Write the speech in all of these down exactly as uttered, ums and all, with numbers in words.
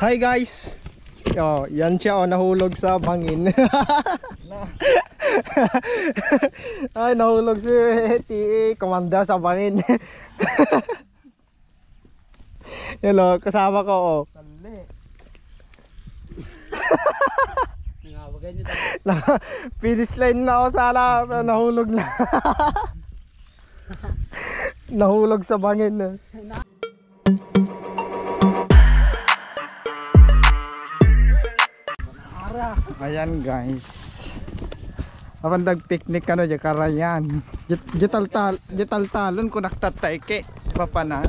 Hi guys. Oh, yan siya, oh, nahulog sa bangin. Ay, nahulog si T A Commander sa bangin. Hello, kasama ko, oh. Tali. Nangawagay niyo tayo. Na, finish line na ako sana, pero nahulog na. Nahulog sa bangin, eh. Ayan, guys. Apan dag picnic kano, di karayan. Di, di taltal, di taltalon ko naktatay ke. Papanan.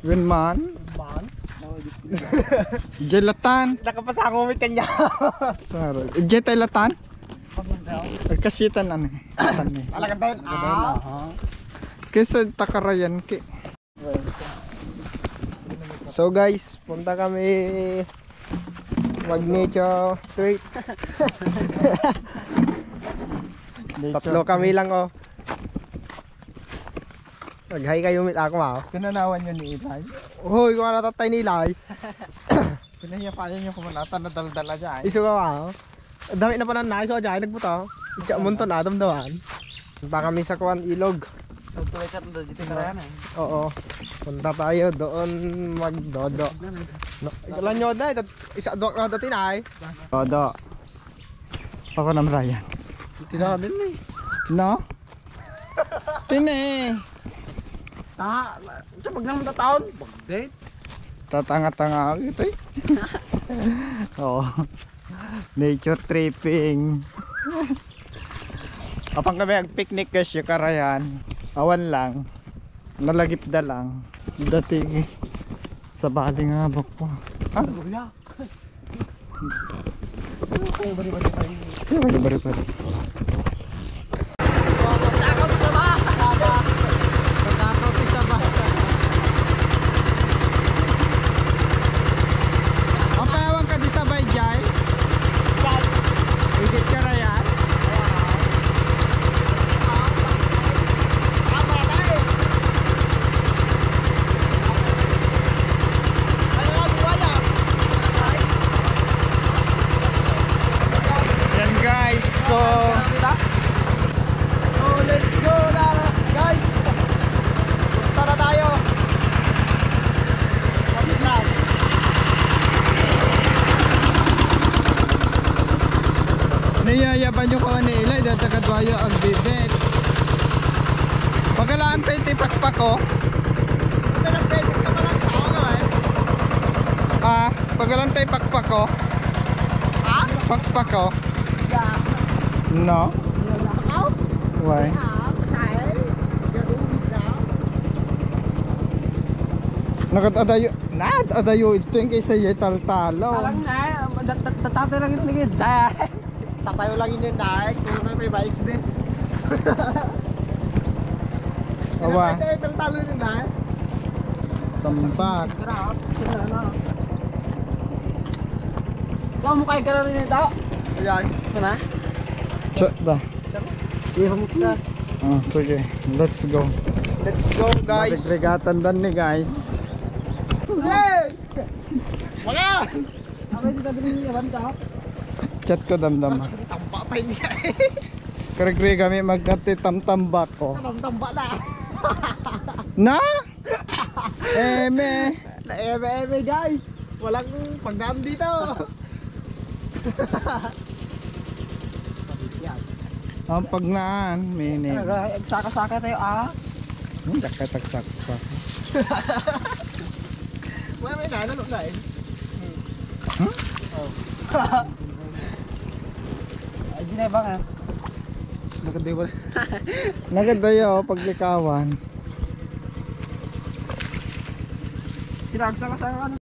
Yun man. Jelatan. Nakapasakong kanya. Sorry. Jelatan? Agkasitan, ano eh. Latan eh. Talaga tayo. Ah. Kaysa takarayan ki. So guys, punta kami mag nature trip. Tatlo kami lang, oh. Mag-hi kayo, mit ako, ah. Pinanawan nyo ni Ilay? Hoy, kung ano tatay ni Ilay. Pinahiyapayan nyo kung manata na daldala dyan. Isu ka, ah. Dami na pa na naiso dyan, nagbuta. Itya munton, adam dawan. Punta kami sa kuan, ilog. Nagtuloy ka dito, dito ka yan, eh. Oo. Punta tayo doon magdodo. No, ilan nyo na, eh, isa, dua ka dati na, eh. Dodo. Ako na, Brian. Tinamin, eh. No? Tine. Ta, sa paglang tataon, bagdit. Tatanga-tanga ito eh. Oo. Nature tripping. Apang kami ag-picnic, guys, yung karayan. Awan lang. Nalagip da lang. Dati sa bali nga bako. Ah? Ano ya? Bari-bari. Ang payawan ka di sabay, Jai? Igit ka na yan? Yan, guys, so, so let's go na, guys. Punta na tayo. Kapit na. Niyayaban nyo ka ni Ilay, dahil taga Duayo ang bibit. Pagalaan tayo ti pakpak, oh. Pero pwede ka palang tao, no, eh? Ah, pagalaan tayo pakpak, oh. Ha? Pakpak, oh. Yeah. No? Ikaw? Why? Ah, patay. Gaduhig na. Nakat adayo, nat adayo ito yung kaysa yung taltalo. Alang na, dat-, dat-, tatay lang yung ligid. Tatayo lang yun, Nay. Kung na may mais din. Awa. Ito, ito, ito, talo yun, Nay. Tambak. Huwag mo kayo ka na rin ito. Ayan. Ito na? Check ba? Ihong ka. Ah, sige. Let's go. Let's go, guys. Regregatan dan ni, guys. Hey! Mga! Abay, di ka binili naman ka? Chat ko, damdam. Tamba pa yun. Kare-kare kami magkati tamtamba ko. Tamtamba na. Na? Eme. Na eme, eme, guys. Walang pagdaan dito. Ang pagnaan, mini. Talaga, agsaka-saka tayo, ah. Hmm, jacket agsaka-saka. Wala may nalo, no, na eh. Hmm? Oh. Ay, di na ba nga? Naganda yung wala. Naganda yung paglikawan. Sinagsa ka sa ano?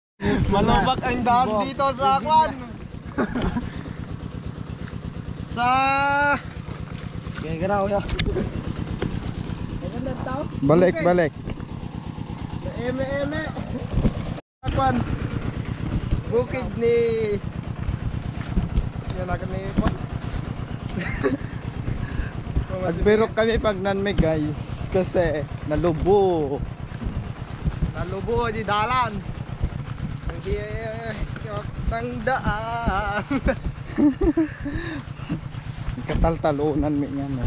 Malubak ang daan dito sa kwan. Sa Kaya ka na, kuya. Balik, balik. Eme-eme. Kwan. Bukid ni Yan agad ni Paul. Nagbirok kami pag nanme, guys, kasi nalubo. Lubo di dalan. Ang di, ang daan. Kataltalunan mi nga, no?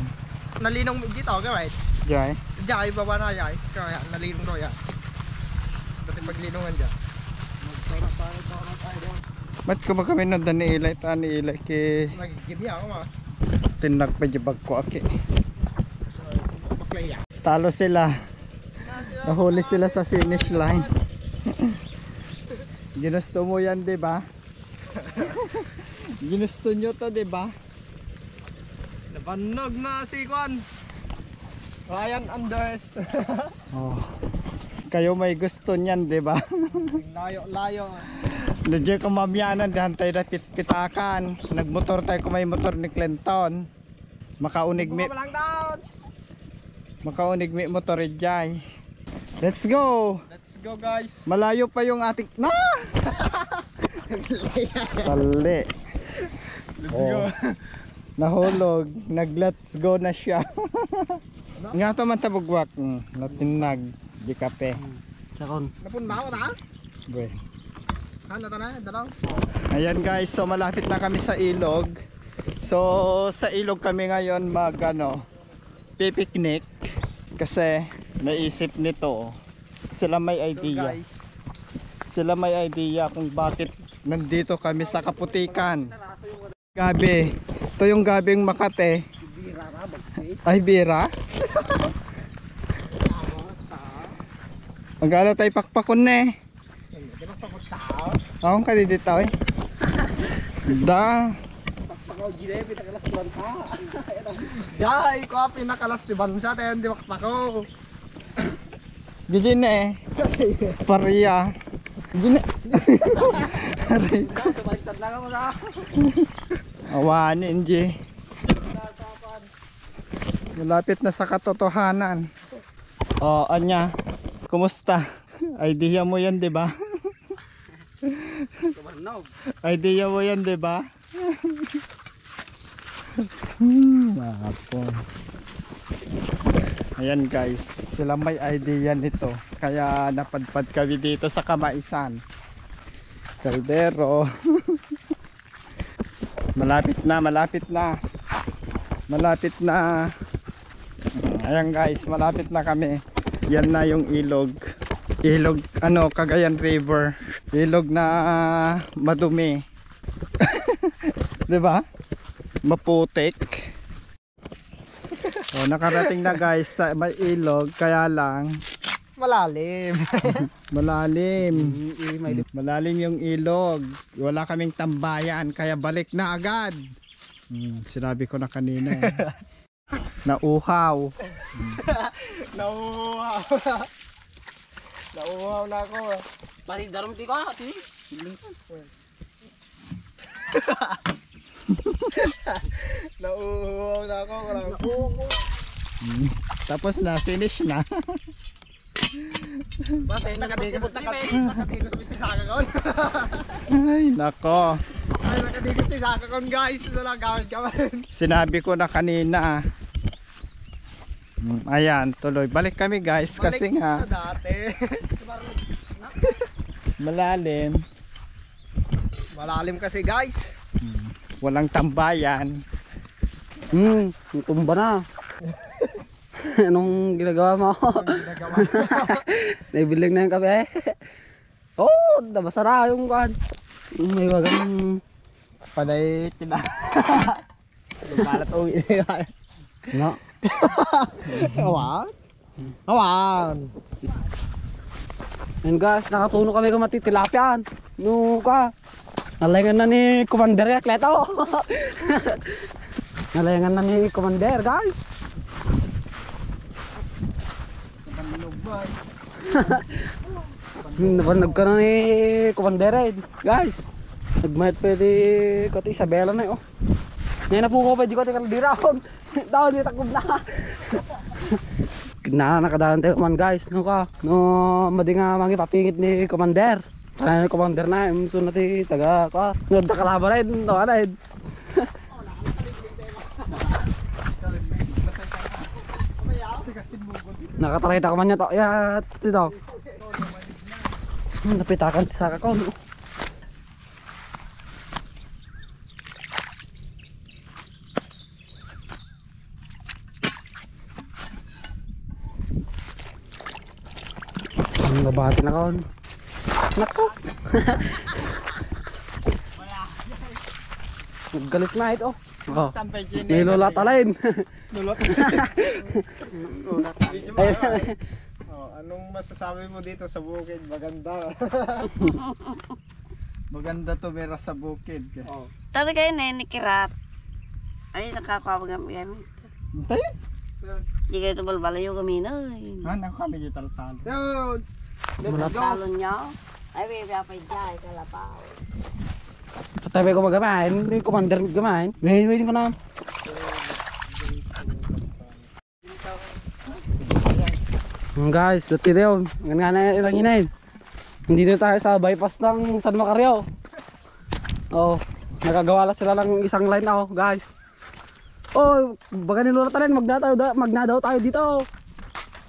Nalinong mi dito, okay, right? Jay? Jay, baba na, jay. Kaya, nalinong daw yan. Dati paglinungan dyan. Ba't ko ba kami nanda ni Ilay? Ta ni Ilay ki Nagigimya ako, ma. Tinag pa di bagko aki. Bakla yan. Talo sila. Nahuli sila sa finish line. Ginusto mo yan, di ba? Ginusto nyo to, di ba? Nabannog na si Kwan. Ryan Andres. Oh. Kayo may gusto niyan, di ba? Layo-layo. Nadya kumamyanan, di hantay na pitpitakan. Nagmotor tayo kung may motor ni Clinton. Makaunig mi. Bumaba lang daw. Makaunig mi motor, ijay. Let's go! Let's go, guys. Malayo pa yung ating, na! Tali. Let's go. Oh. Nahulog. Nag-let's go na siya. Nga to man tabugwak. Hmm, natinag. Di kape. Sakon. Napun ba ako, ta? Bwe. Ano ta na? Dalaw? Ayan guys, so malapit na kami sa ilog. So sa ilog kami ngayon mag ano, pipiknik kasi naisip nito, oh. Sila may idea. Sila may idea kung bakit nandito kami sa Kaputikan. Gabi. Ito yung gabing Makati. Ay, bira. Ang gala tayo pakpakon na eh. Akong ka didito eh. Da. Jay, ko pinakalastiban sa tayo, di makpako. Gigi na eh. Paria. Gigi na. Aray ko. Awanin, G. Malapit na sa katotohanan. Oh, anya. Kumusta? Idea mo yan, di ba? Kabarnog. Idea mo yan, di ba? Hmm, mga kapon. Ayan guys, sila may idea nito. Kaya napadpad kami dito sa Kamaisan. Kaldero. Malapit na, malapit na. Malapit na. Ayan guys, malapit na kami. Yan na yung ilog. Ilog, ano, Cagayan River. Ilog na madumi. Di ba? Maputik. Oh, nakarating na guys sa may ilog, kaya lang malalim. Malalim. Mm, eh, may Malalim yung ilog. Wala kaming tambayan, kaya balik na agad. Hmm, sinabi ko na kanina eh. Nauhaw. Nauhaw. Nauhaw na ako. Pare, darum ti ka, ti. Nauuhaw na ako, grabe. Nauuhaw. Hmm. Tapos na, finish na. Basta yung nakadigos, nakadigos, nakadigos, may tisaka kon. Ay, nako. Ay, nakadigos tisaka kon, guys. Ito lang, gamit ka man. Sinabi ko na kanina. Hmm, ayan, tuloy. Balik kami, guys, kasi Balik nga sa dati. Malalim. Malalim kasi, guys. Hmm, walang tambayan. Hmm, tumba na. Anong ginagawa mo? Anong ginagawa? Naibiling na yung kape. Oh, nabasa na yung kuan. Yung may wagang Panay tina. Lumalat, uwi. No. Awan. Awan. Yan guys, nakatuno kami kung matitilapian. No ka. Nalengan na ni Commander ya, Kleto. Nalengan na ni Commander, guys. Hmm, nabanag ka na ni Commander, eh. Guys, nagmayat pwede ko ti Isabela na, oh. Ngayon na po ko pwede ko ti Calderon. Tao, di takbo na. Na, nakadalan tayo man, guys, no ka? No, madi nga mangipapingit ni Commander. Kaya ni Commander na, imso na ti taga, ka? No, da kalaba rin, no, ano, eh. Nakatarita ko man niya to. Ya, ito. Hmm, napitakan ti saka ko, no? Ang nabati na kaon. Nako. Naggalis na ito. Oh. Tampay, Jenny. May lola talain. Lulot. Video mo, Ayun. Ano, eh. Oh, anong masasabi mo dito sa bukid? Maganda. Maganda to, mera sa bukid. Oh. Tabi kayo na ni Kirat. Ay, nakakuha mo gamit. Antay? Di kayo ito balbalayo kami na, eh. Ha, naku, kami di taltal. Yun. Let's go. Talon niya. Ay, may piyapay dyan, kalabaw. Patay ko magamain, may commander gamain. Wait, wait ko na. Guys, dati daw. Ngan nga na ilang inain. Hindi na tayo sa bypass ng San Macario. Oh, nakagawa lang sila ng isang line, oh, guys. Oh, baga ni Lola Talen, magna tayo da-, magna daw tayo dito.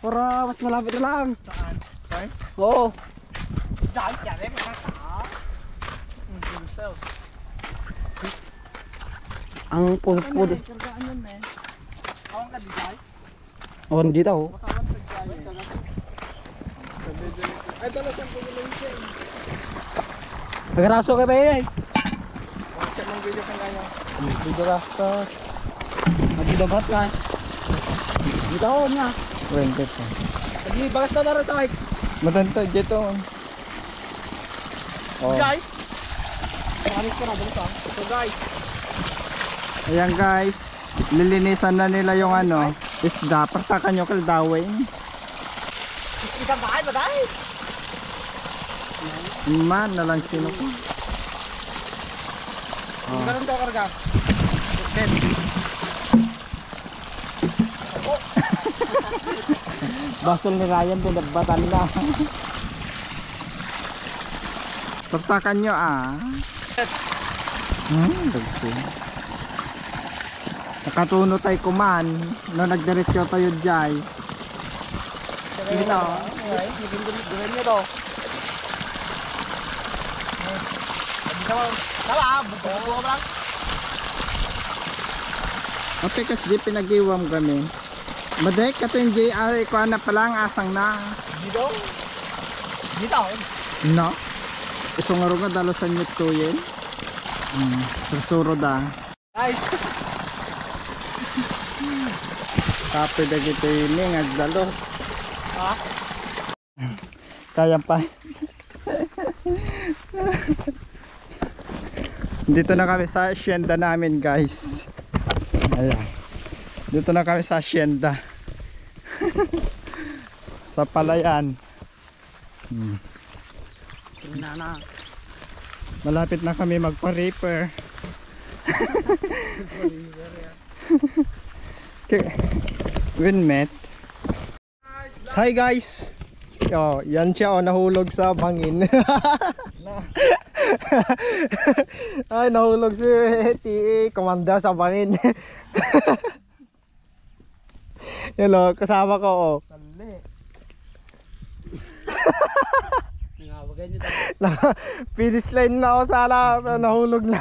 Para mas malapit na lang. Saan? Saan? Oo. Dahil dyan, eh, mga tao. Ang gusto. Ang pud-, pud-, Ano, eh, kargaan yan, eh. Awang ka, di ba? Oh, nandito, oh. Ay, dala siyang pagulong siya, eh. Nagaraso ka ba, eh? Oh, siya mang video ka na, no? Video ka, to. Nagbidagat ka. Dito, oh, nga. Twenty pa. Lagi, bagas na, daro sa mic. Matanta, dito, oh. Oh. Guys. Panis ka na, dun ka. So, guys. Ayan, guys. Lilinisan na nila yung ano, isda. Partakan nyo, kaldawing. Isang bahay, baday. Man, nalang sino ko. Oh. Ganun daw karga. Okay. Basol ni Ryan, pinagbatan na. Partakan nyo, ah. Hmm, dagsi. Nakatuno tayo kuman. No, nagdiretso tayo, jay. Hindi na, oh. Ay, hindi, hindi, hindi nyo to. Hindi naman. Tama, ah. Buko-buko lang. Ape, kas di pinag-iwam kami. Madek, kato yung J R, ikuha na pala ang asang na. Dito? Dito? No? Iso nga ro nga, dalusan nyo tuyen. Hmm, sursuro da. Nice. Kape dagiti ini nga agdalos. Ha? Kaya pa. Dito na kami sa hacienda namin, guys. Ayan. Dito na kami sa hacienda. Sa palayan. Hmm. Tingnan na. Malapit na kami magpa-reaper. Okay. Win met. Hi guys. Oh, yan siya, oh, nahulog sa bangin. Ay, nahulog si T A Commander sa bangin. Hello, kasama ko, oh. Tali. Nangawagay niyo tayo. Na, finish line na ako sana, pero nahulog na.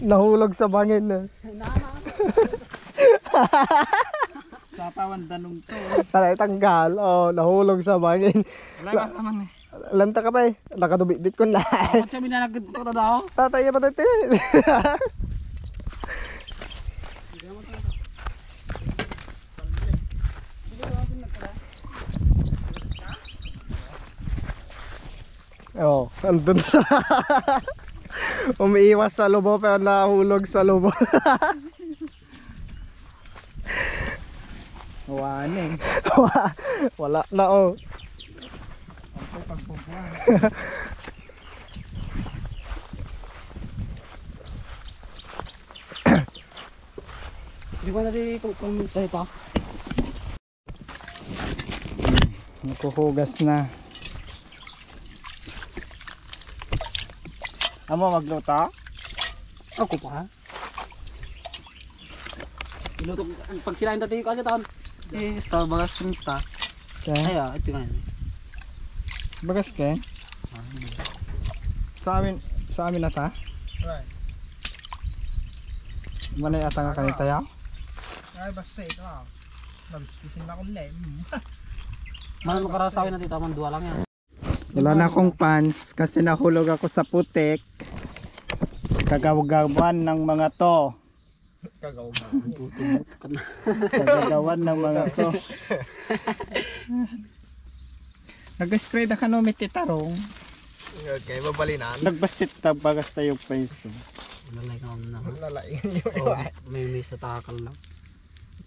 Nahulog sa bangin, eh. Sa tawan danong to, eh. Tara, itanggal. Oh, nahulog sa bangin. Wala ba naman, eh? Lanta ka pa, eh. Nakadubitbit ko na. Apat siya minanagad to na daw. Tatay, iya pa tayo. Oh, andun sa umiiwas sa lubo pero nahulog sa lubo. Wala na eh. Wa-, wala na, oh. Ang pagbubuan. Di ba natin kung, kung tayo pa? Naghuhugas na. Amo magluto? Ako pa. Iluto, pag sila yung dati ko agad taon. Eh, Starbucks rin ta. Kaya? Ay, ah, ito nga yun. Bagas ke? Sa amin, sa amin ata? Right. Manay ata nga kanita ya? Ay, basta ito ah. Nabis-, bisin na akong name. Mahal mo kara sa amin na dito, man dua lang yan. Wala na akong pants kasi nahulog ako sa putik. Kagawgawan ng mga to. Kagawgawan. Kagagawan ng mga to. Nag-spray da kano may titarong. Okay, babalinan. Nagbasit ta bagas tayo peso. Lalay ka na. Lalay. Oh, may may sa takal lang.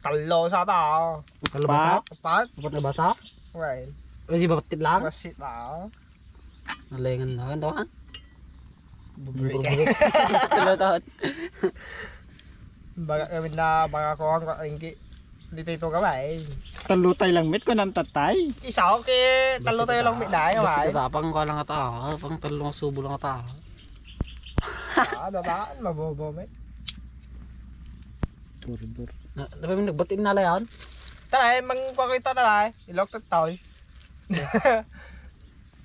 Kallo sa ta. Kalabasa? Pat? Pat na basa? Well. Kasi batit lang? Basit lang. Nalengan na. Ano ka? Bubrik. Bubrik. Talo taon. Baga kami na, baga ko ang kaingki. Dito ito ka ba eh? Talutay lang mit ko nang tatay. Isa, okay. Talutay lang mit dahil, Basta ay. Kita, pang ko lang ata. Pang talong subo lang ata. Ah, babaan, mabobo, met. Turbor. Na, napamin nagbatin na layan? Tara, eh, mangkuha ko ito, tara, eh. Ilok to, tao, eh.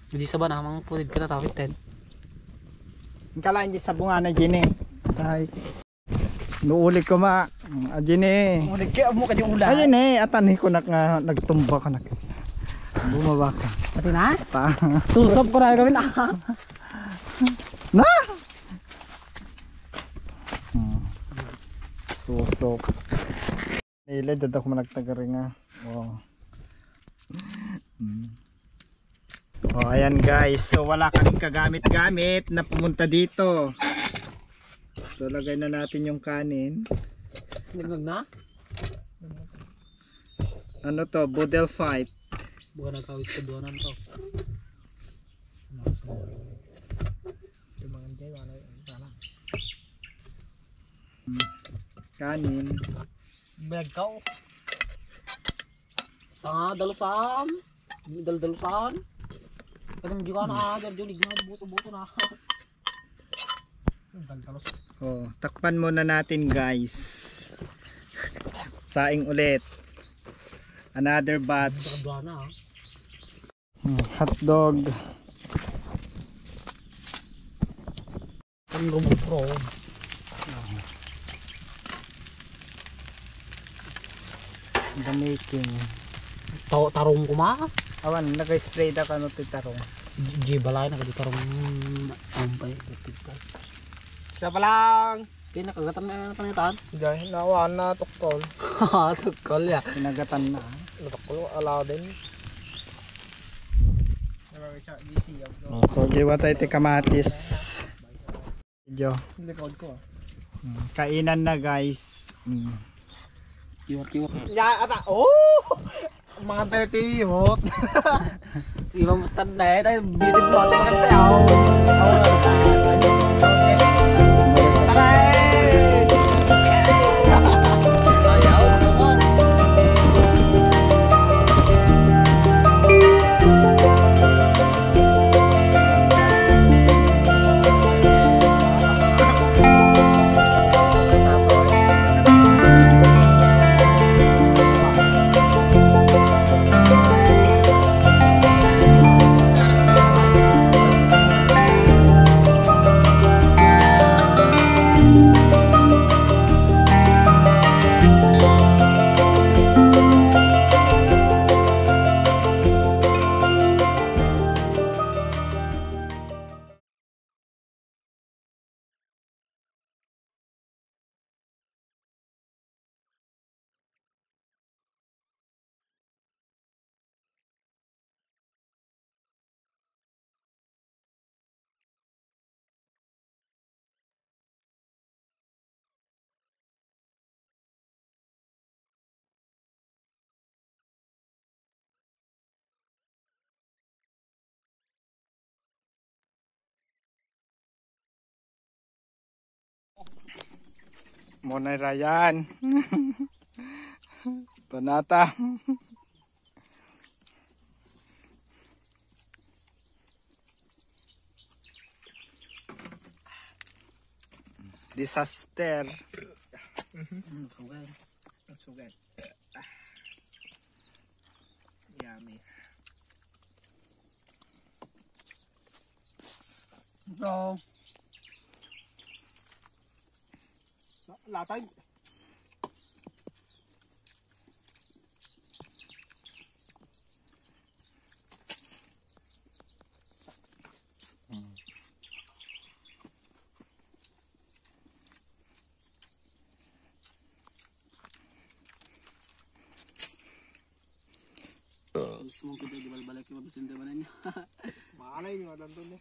Hindi sa ba namang pulid ka na tawid, ten? Ang kalain di sa bunga na Jenny. Tay. Nuulik ko ma. Ah, Jenny. Ulit ka mo kanyang ulan. Ay, Jenny, atan ni kunak nga nagtumba ka nak. Bumaba ka. Pati na? Ta. Susop ko na gawin, ah. Na? Hmm. Susop. Nilid, dada ko managtagaringa. Oh. Hmm. Oh, ayan guys. So, wala kaming kagamit-gamit na pumunta dito. So, lagay na natin yung kanin. Nagmag na? Ano to? Boodle fight. Bukan nagkawis ka duwanan to. Tumangan kayo, ano, ano, ano. Kanin. Bag ka, oh. Tanga, dalusan. Dal-, dalusan. Kadang juga na, ah, Jorjo, ligna, buto-buto na. Dalusan. Oh, takpan muna natin, guys. Saing ulit. Another batch. Nakadwa na, ah. Hmm, hotdog. Ang rumupro. The making. Ta-, tarong kuma? Awan, nag-spray da kano ti tarong. Di, di balay na kadi tarong, mm, ampay, ito. Siya pa lang. Kaya nakagatan na yung panitan? Dahil nawa na tukol. Tukol ya. Pinagatan na. Natukol, ala din. Oh, so, giwa tayo ti kamatis. Video. Likod ko, ah. Mm, kainan na, guys. Mm. Kiwa, kiwa. Ya, ata. Oh! Mga thirty, hot. Iba mo tanda eh. Tayo, bitin mo. Ito maganda, oh. Taray! Ayaw, ano mo? Monay Ryan. Panata. Disaster. Mhm. Ang sugal. Ang sugal. Yummy. So, latay. Gusto mong kita di balbalak yung mabisin di ba ninyo? Makanay, yung madanton niya.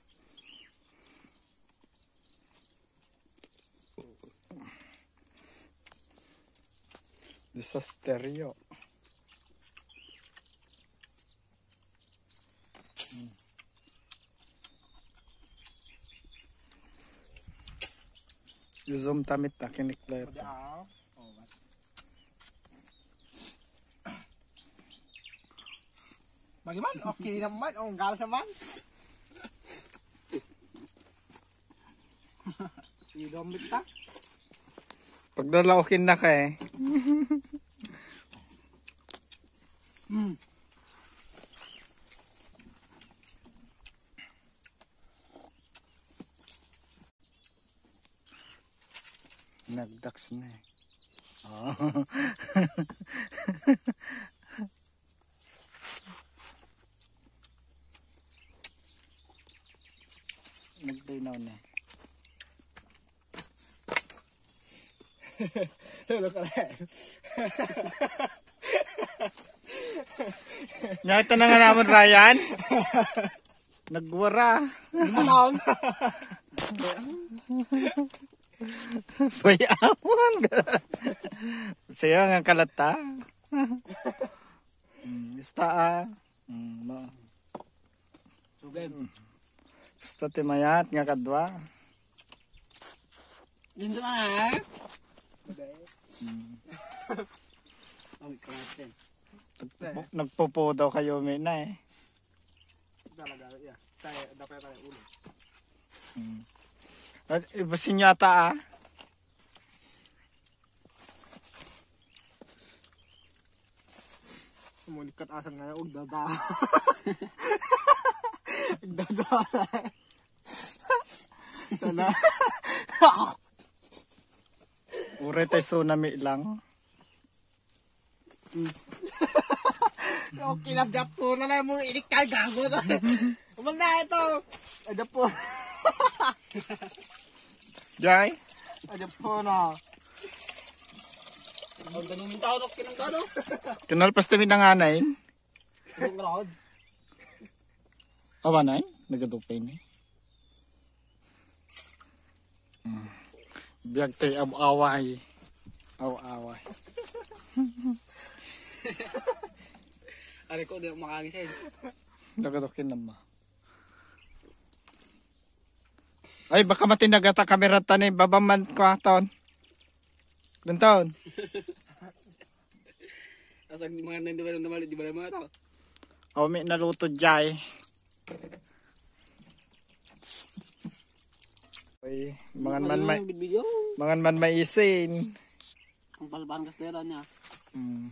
Disasteryo. Zoom tamit na kiniklet. Bagaman, okay naman. Oh, ang galas naman. Idom ta. Pagdalaw kinna ka eh. Hmm. Nagdaks na eh. Oh. Nagdaynaw na. Lolo ka na. Nakita na nga naman, Ryan. Nagwara. Di mo naon. Bayawan. Sayo nga kalata. Mm, basta ah. Mm, no. Sugay. Basta ti mayat nga kadua. Dito na eh. Mm. Ang krasin. Nagpupu-, nagpupu daw kayo, may na eh. Talaga, yeah. Tayo, dapat tayo ulo. Mm. At ibasin nyo ata ah. Mulikat asal nga, ug dada. Ug dada. Sana. Uray tay tsunami lang. Okay na, Japo na lang mo, ilik ka, gago na. Umang na ito. Ay, Japo. Jay? Ay, Japo na. Ang ganun yung tao, kinang gano. Kinalpas na minanganay. Ang rod. Awa na eh. Nagadupay na eh. Mm. Biag tayo aw-away. Aw-away. Ari ko, di ako makangis eh. Nagadukin naman. Ay, baka matinagata kamera ta ni Baba man ko aton. Gantaon. Asag mga nang di ba, di ba, di ba, mga tao? Aw, may naluto jay. Ay, mangan man may, video. Mangan man may isin. Ang palban kas dera niya. Mm.